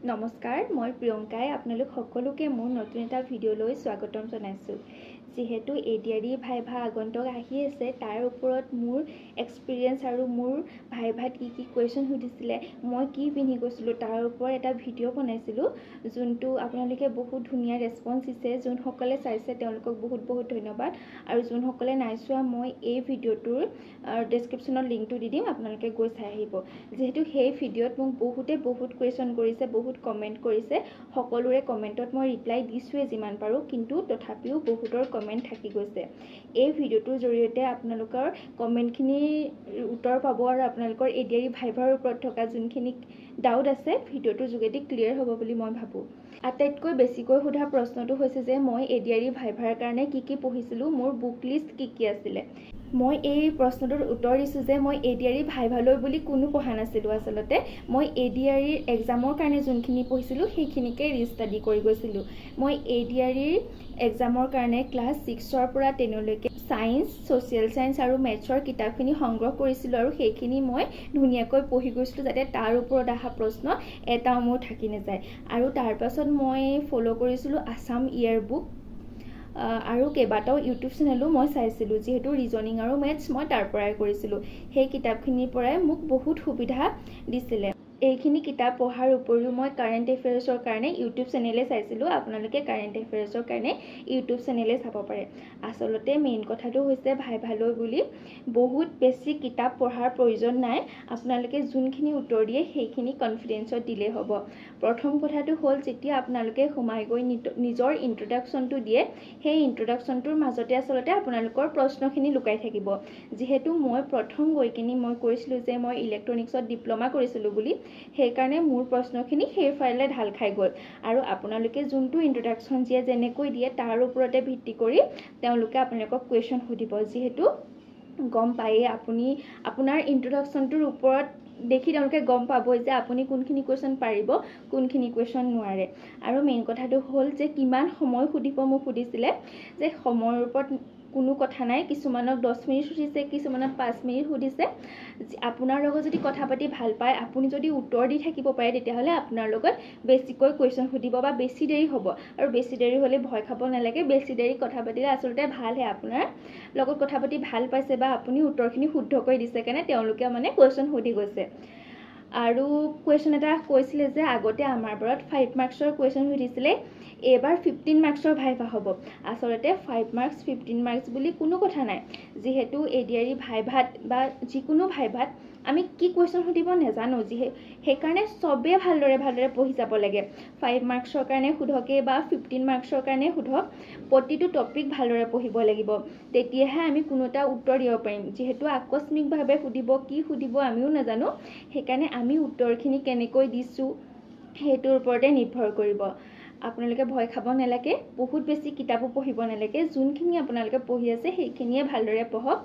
নমস্কাৰ, মই প্ৰিয়ংকাই আপোনালোক সকলোকে মোৰ নতুন এটা ভিডিঅ'লৈ স্বাগতম জনাইছোঁ। যিহেতু এডিআৰই ভাইভা আগন্তুক আহি আছে, তাৰ ওপৰত মোৰ এক্সপিৰিয়েঞ্চ আৰু মোৰ ভাইভাত কি কি কুৱেশ্যন সুধিছিলে, মই কি পিন্ধি গৈছিলোঁ, তাৰ ওপৰত এটা ভিডিঅ' বনাইছিলোঁ, যোনটো আপোনালোকে বহুত ধুনীয়া ৰেচপঞ্চ দিছে। যোনসকলে চাইছে তেওঁলোকক বহুত বহুত ধন্যবাদ, আৰু যোনসকলে নাই চোৱা, মই এই ভিডিঅ'টোৰ ডেছক্ৰিপশ্যনত লিংকটো দি দিম, আপোনালোকে গৈ চাই আহিব। যিহেতু সেই ভিডিঅ'ত মোক বহুতে বহুত কুৱেশ্যন কৰিছে, বহুত কমেণ্ট কৰিছে, সকলোৰে কমেণ্টত মই ৰিপ্লাই দিছোঁৱেই যিমান পাৰোঁ, কিন্তু তথাপিও বহুতৰ কমেণ্ট থাকি গৈছে। এই ভিডিঅ'টোৰ জৰিয়তে আপোনালোকৰ কমেণ্টখিনিৰ উত্তৰ পাব আৰু আপোনালোকৰ এডিআৰই ভাইভাৰ ওপৰত থকা যোনখিনি ডাউট আছে, ভিডিঅ'টোৰ যোগেদি ক্লিয়াৰ হ'ব বুলি মই ভাবোঁ। আটাইতকৈ বেছিকৈ সোধা প্ৰশ্নটো হৈছে যে মই এডিআৰই ভাইভাৰ কাৰণে কি কি পঢ়িছিলোঁ, মোৰ বুক লিষ্ট কি কি আছিলে। মই এই প্ৰশ্নটোৰ উত্তৰ দিছোঁ যে মই এডিআৰই ভাইভালৈ বুলি কোনো পঢ়া নাছিলোঁ। আচলতে মই এডিআৰইৰ এক্সামৰ কাৰণে যোনখিনি পঢ়িছিলোঁ, সেইখিনিকে ৰিষ্টাডি কৰি গৈছিলোঁ। মই এডিআৰইৰ এক্সামৰ কাৰণে ক্লাছ 6ৰ পৰা 10লৈকে ছায়েন্স, ছ'চিয়েল ছায়েন্স আৰু মেথছৰ কিতাপখিনি সংগ্ৰহ কৰিছিলোঁ আৰু সেইখিনি মই ধুনীয়াকৈ পঢ়ি গৈছিলোঁ, যাতে তাৰ ওপৰত অহা প্ৰশ্ন এটাও মোৰ থাকি নাযায়। আৰু তাৰপাছত মই ফ'ল' কৰিছিলোঁ আছাম ইয়েৰ বুক আৰু কেইবাটাও ইউটিউব চেনেলো মই চাইছিলোঁ, যিহেতু ৰিজনিং আৰু মেথছ মই তাৰ পৰাই কৰিছিলোঁ। সেই কিতাপখিনিৰ পৰাই মোক বহুত সুবিধা দিছিলে। এইখিনি কিতাপ পঢ়াৰ উপৰিও মই কাৰেণ্ট এফেয়াৰ্ছৰ কাৰণে ইউটিউব চেনেলে চাইছিলোঁ। আপোনালোকে কাৰেণ্ট এফেয়াৰ্ছৰ কাৰণে ইউটিউব চেনেলে চাব পাৰে। আচলতে মেইন কথাটো হৈছে, ভাইভালৈ বুলি বহুত বেছি কিতাপ পঢ়াৰ প্ৰয়োজন নাই। আপোনালোকে যোনখিনি উত্তৰ দিয়ে, সেইখিনি কনফিডেঞ্চত দিলেই হ'ব। প্ৰথম কথাটো হ'ল, যেতিয়া আপোনালোকে সোমাই গৈ নিজৰ ইণ্ট্ৰডাকশ্যনটো দিয়ে, সেই ইণ্ট্ৰডাকশ্যনটোৰ মাজতে আচলতে আপোনালোকৰ প্ৰশ্নখিনি লুকাই থাকিব। যিহেতু মই প্ৰথম গৈ কিনি মই কৈছিলোঁ যে মই ইলেক্ট্ৰনিক্সত ডিপ্ল'মা কৰিছিলোঁ বুলি, সেইকাৰণে মোৰ প্ৰশ্নখিনি সেইফালে ঢাল খাই গ'ল। আৰু আপোনালোকে যোনটো ইণ্ট্ৰডাকশ্যন দিয়ে, যেনেকৈ দিয়ে, তাৰ ওপৰতে ভিত্তি কৰি তেওঁলোকে আপোনালোকক কুৱেশ্যন সুধিব। যিহেতু গম পায়েই, আপুনি আপোনাৰ ইণ্ট্ৰডাকশ্যনটোৰ ওপৰত দেখি তেওঁলোকে গম পাবই যে আপুনি কোনখিনি কুৱেশ্যন পাৰিব, কোনখিনি কুৱেশ্যন নোৱাৰে। আৰু মেইন কথাটো হ'ল যে কিমান সময় সুধিব। মোক সুধিছিলে যে সময়ৰ ওপৰত কোনো কথা নাই। কিছুমানক 10 মিনিট সুধিছে, কিছুমানক 5 মিনিট সুধিছে। আপোনাৰ লগত যদি কথা পাতি ভাল পায়, আপুনি যদি উত্তৰ দি থাকিব পাৰে, তেতিয়াহ'লে আপোনাৰ লগত বেছিকৈ কুৱেশ্যন সুধিব বা বেছি দেৰি হ'ব। আৰু বেছি দেৰি হ'লে ভয় খাব নালাগে। বেছি দেৰি কথা পাতিলে আচলতে ভালহে। আপোনাৰ লগত কথা পাতি ভাল পাইছে বা আপুনি উত্তৰখিনি শুদ্ধকৈ দিছে কাৰণে তেওঁলোকে মানে কুৱেশ্যন সুধি গৈছে। আৰু কুৱেশ্যন এটা কৈছিলে যে আগতে আমাৰ বাৰত 5 মাৰ্কছৰ কুৱেশ্যন সুধিছিলে, এইবাৰ 15 মাৰ্কছৰ ভাইভা হ'ব। আচলতে 5 মাৰ্কছ, 15 মাৰ্কছ বুলি কোনো কথা নাই। যিহেতু এডিআৰই ভাইভাত বা যিকোনো ভাইভাত আমি কি কুৱেশ্যন সুধিব নাজানো, সেইকাৰণে চবেই ভালদৰে ভালদৰে পঢ়ি যাব লাগে। 5 মাৰ্কছৰ কাৰণে সোধকেই বা 15 মাৰ্কছৰ কাৰণে সোধক, প্ৰতিটো টপিক ভালদৰে পঢ়িব লাগিব, তেতিয়াহে আমি কোনো এটা উত্তৰ দিব পাৰিম। যিহেতু আকস্মিকভাৱে সুধিব, কি সুধিব আমিও নাজানো, সেইকাৰণে আমি উত্তৰখিনি কেনেকৈ দিছোঁ সেইটোৰ ওপৰতে নিৰ্ভৰ কৰিব। আপোনালোকে ভয় খাব নালাগে, বহুত বেছি কিতাপো পঢ়িব নালাগে। যোনখিনি আপোনালোকে পঢ়ি আছে, সেইখিনিয়ে ভালদৰে পঢ়ক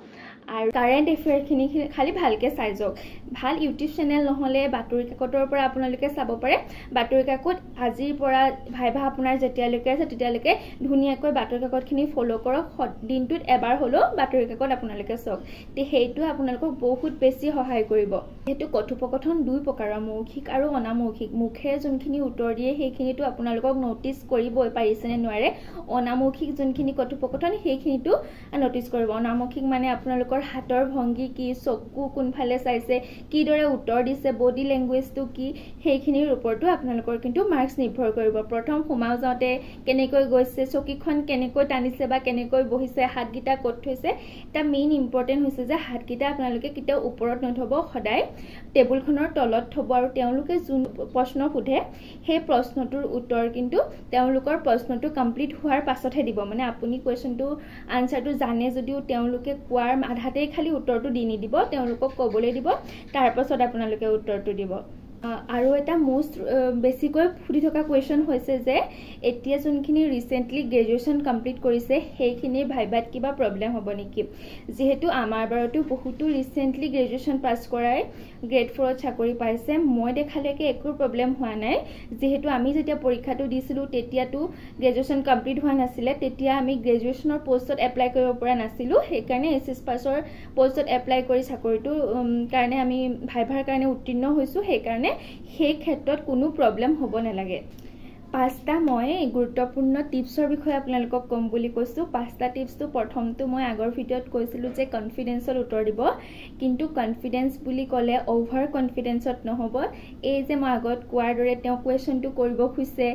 আৰু কাৰেণ্ট এফেয়াৰখিনি খালি ভালকৈ চাই যাওক। ভাল ইউটিউব চেনেল নহ'লে বাতৰি কাকতৰ পৰা আপোনালোকে চাব পাৰে। বাতৰি কাকত আজিৰ পৰা ভাইভা আপোনাৰ যেতিয়ালৈকে আছে, তেতিয়ালৈকে ধুনীয়াকৈ বাতৰি কাকতখিনি ফ'ল' কৰক। দিনটোত এবাৰ হ'লেও বাতৰি কাকত আপোনালোকে চাওক, সেইটোৱে আপোনালোকক বহুত বেছি সহায় কৰিব। যিহেতু কথোপকথন দুই প্ৰকাৰৰ, মৌখিক আৰু অনামৌখিক। মুখেৰে যোনখিনি উত্তৰ দিয়ে, সেইখিনিতো আপোনালোকক ন'টিচ কৰিবই পাৰিছেনে নোৱাৰে। অনামৌখিক যোনখিনি কথোপকথন, সেইখিনিতো ন'টিচ কৰিব। অনামৌখিক মানে আপোনালোকৰ হাতৰ ভংগী কি, চকু কোনফালে চাইছে, কিদৰে উত্তৰ দিছে, বডি লেংগুৱেজটো কি, সেইখিনিৰ ওপৰতো আপোনালোকৰ কিন্তু মাৰ্কছ নিৰ্ভৰ কৰিব। প্ৰথম সোমাও যাওঁতে কেনেকৈ গৈছে, চকীখন কেনেকৈ টানিছে বা কেনেকৈ বহিছে, হাতকেইটা ক'ত থৈছে। এটা মেইন ইম্পৰ্টেণ্ট হৈছে যে হাতকেইটা আপোনালোকে কেতিয়াও ওপৰত নথ'ব, সদায় টেবুলখনৰ তলত থ'ব। আৰু তেওঁলোকে যোন প্ৰশ্ন সোধে, সেই প্ৰশ্নটোৰ উত্তৰ কিন্তু তেওঁলোকৰ প্ৰশ্নটো কমপ্লিট হোৱাৰ পাছতহে দিব। মানে আপুনি কুৱেশ্যনটো আনচাৰটো জানে যদিও তেওঁলোকে কোৱাৰ আধাতেই খালি উত্তৰটো দি নিদিব, তেওঁলোকক ক'বলৈ দিব, তাৰপাছত আপোনালোকে উত্তৰটো দিব। আৰু এটা মষ্ট বেছিকৈ সুধি থকা কুৱেশ্যন হৈছে যে এতিয়া যোনখিনি ৰিচেণ্টলি গ্ৰেজুৱেশ্যন কমপ্লিট কৰিছে, সেইখিনিৰ ভাইভাত কিবা প্ৰব্লেম হ'ব নেকি? যিহেতু আমাৰ বাৰতো বহুতো ৰিচেণ্টলি গ্ৰেজুৱেশ্যন পাছ কৰাই গ্ৰেড 4ত চাকৰি পাইছে, মই দেখালৈকে একো প্ৰব্লেম হোৱা নাই। যিহেতু আমি যেতিয়া পৰীক্ষাটো দিছিলোঁ, তেতিয়াতো গ্ৰেজুৱেশ্যন কমপ্লিট হোৱা নাছিলে, তেতিয়া আমি গ্ৰেজুৱেশ্যনৰ পষ্টত এপ্লাই কৰিব পৰা নাছিলোঁ। সেইকাৰণে এইচএছ পাছৰ পষ্টত এপ্লাই কৰি চাকৰিটোৰ কাৰণে আমি ভাইভাৰ কাৰণে উত্তীৰ্ণ হৈছোঁ। সেইকাৰণে সেই ক্ষেত্ৰত কোনো প্ৰব্লেম হ'ব নালাগে। 5টা মই গুৰুত্বপূৰ্ণ টিপছৰ বিষয়ে আপোনালোকক ক'ম বুলি কৈছোঁ। 5টা টিপছটো, প্ৰথমটো মই আগৰ ভিডিঅ'ত কৈছিলোঁ যে কনফিডেঞ্চত উত্তৰ দিব, কিন্তু কনফিডেঞ্চ বুলি ক'লে অ'ভাৰ কনফিডেঞ্চত নহ'ব। এই যে মই আগত কোৱাৰ দৰে তেওঁ কুৱেশ্যনটো কৰিব খুজিছে,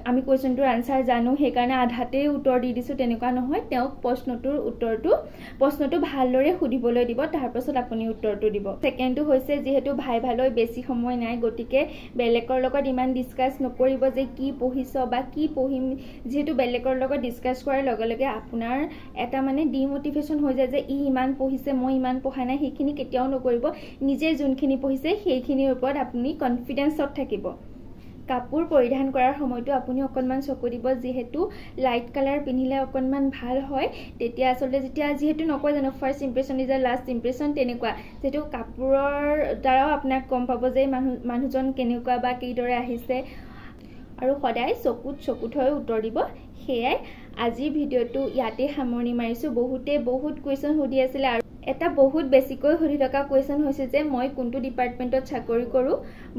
আমি কুৱেশ্যনটোৰ আনচাৰ জানো, সেইকাৰণে আধাতেই উত্তৰ দি দিছোঁ, তেনেকুৱা নহয়। তেওঁক প্ৰশ্নটোৰ উত্তৰটো, প্ৰশ্নটো ভালদৰে সুধিবলৈ দিব, তাৰপাছত আপুনি উত্তৰটো দিব। ছেকেণ্ডটো হৈছে, যিহেতু ভাইভালৈ বেছি সময় নাই, গতিকে বেলেগৰ লগত ইমান ডিছকাছ নকৰিব যে কি পঢ়িছ বা কি পঢ়িম। যিহেতু বেলেগৰ লগত ডিছকাছ কৰাৰ লগে লগে আপোনাৰ এটা মানে ডিম'টিভেশ্যন হৈ যায় যে ই ইমান পঢ়িছে, মই ইমান পঢ়া নাই। সেইখিনি কেতিয়াও নকৰিব। নিজে যোনখিনি পঢ়িছে সেইখিনিৰ ওপৰত আপুনি কনফিডেঞ্চত থাকিব। কাপোৰ পৰিধান কৰাৰ সময়তো আপুনি অকণমান চকু দিব, যিহেতু লাইট কালাৰ পিন্ধিলে অকণমান ভাল হয়। তেতিয়া আচলতে যেতিয়া, যিহেতু নকয় জানো first impression is the last impression, তেনেকুৱা যিহেতু কাপোৰৰ দ্বাৰাও আপোনাক গম পাব যে মানুহজন কেনেকুৱা বা কিদৰে আহিছে। আৰু সদায় চকুত চকু থৈ উত্তৰ দিব। সেয়াই আজিৰ ভিডিঅ'টো ইয়াতেই সামৰণি মাৰিছোঁ। বহুতে বহুত কুৱেশ্যন সুধি আছিলে, আৰু এটা বহুত বেছিকৈ সুধি থকা কুৱেশ্যন হৈছে যে মই কোনটো ডিপাৰ্টমেণ্টত চাকৰি কৰোঁ,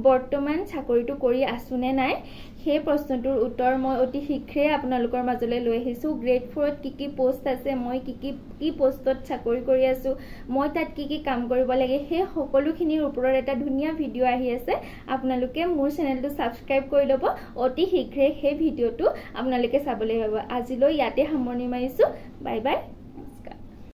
বৰ্তমান চাকৰিটো কৰি আছোঁনে নাই। সেই প্ৰশ্নটোৰ উত্তৰ মই অতি শীঘ্ৰেই আপোনালোকৰ মাজলৈ লৈ আহিছোঁ। গ্ৰেড 4ত কি কি পষ্ট আছে, মই কি কি কি পষ্টত চাকৰি কৰি আছোঁ, মই তাত কি কি কাম কৰিব লাগে, সেই সকলোখিনিৰ ওপৰত এটা ধুনীয়া ভিডিঅ' আহি আছে। আপোনালোকে মোৰ চেনেলটো ছাবস্ক্ৰাইব কৰি ল'ব, অতি শীঘ্ৰেই সেই ভিডিঅ'টো আপোনালোকে চাবলৈ পাব। আজিলৈ ইয়াতে সামৰণি মাৰিছোঁ। Bye bye.